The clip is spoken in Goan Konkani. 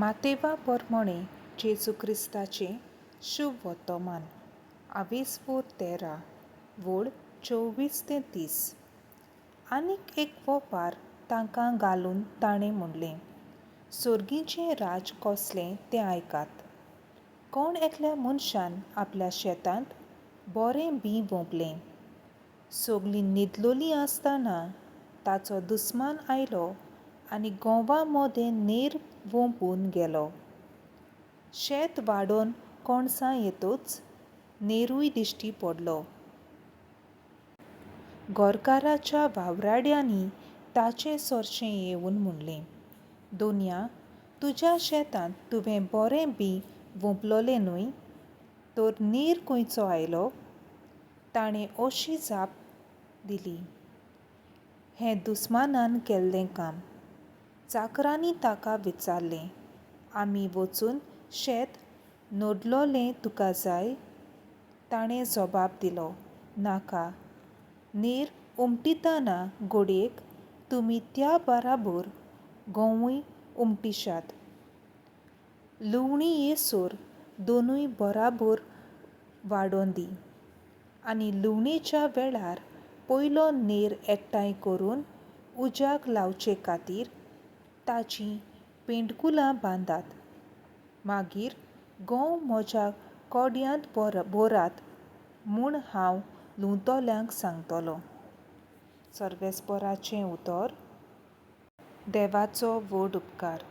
मातेवा पोरमोणें जेजू क्रिस्ताचें शुभ वर्तमान आवेसपूर 13 वोळ 24 ते 30. आनीक एक वोपार तांकां घालून ताणें म्हणलें, सोर्गीचें राज कसलें तें आयकात. कोण एकल्या मनशान आपल्या शेतांत बरें बीं वोंपलें. सगलीं न्हिदलोलीं आसतना ताचो दुस्मान आयलो आनी गोंवा मदें नेर वोंपून गेलो. शेत वाडोवन कणसां येतच नेरूय दिश्टी पडलो. घरकाराच्या वावराड्यांनी ताचे सरशें येवन म्हणलें, दोनया, तुज्या शेतांत तुवें बरें बीं वोंपलोलें न्हय? तर नेर खंयचो आयलो? ताणें अशी जाप दिली, हें दुस्मानान केल्लें काम. चाकरांनी ताका विचारलें, आमी वचून शेत नडलोलें तुका जाय? ताणें जबाब दिलो, नाका. नेर उमटितना घडयेक तुमी त्या बराबर गोंवूय उमटिशात. लुवणी येसर दोनूय बराबर वाडोन दी आनी लुवणेच्या वेळार पयलो नेर एकठांय करून उज्याक लावचे खातीर ताचीं पेंडकुलां बांदात. मागीर गोंव म्हज्या कोड्यांत भरात म्हूण हांव लुंवतल्यांक सांगतलो. सर्वेस्पराचें उतर. देवाचो व्हड उपकार.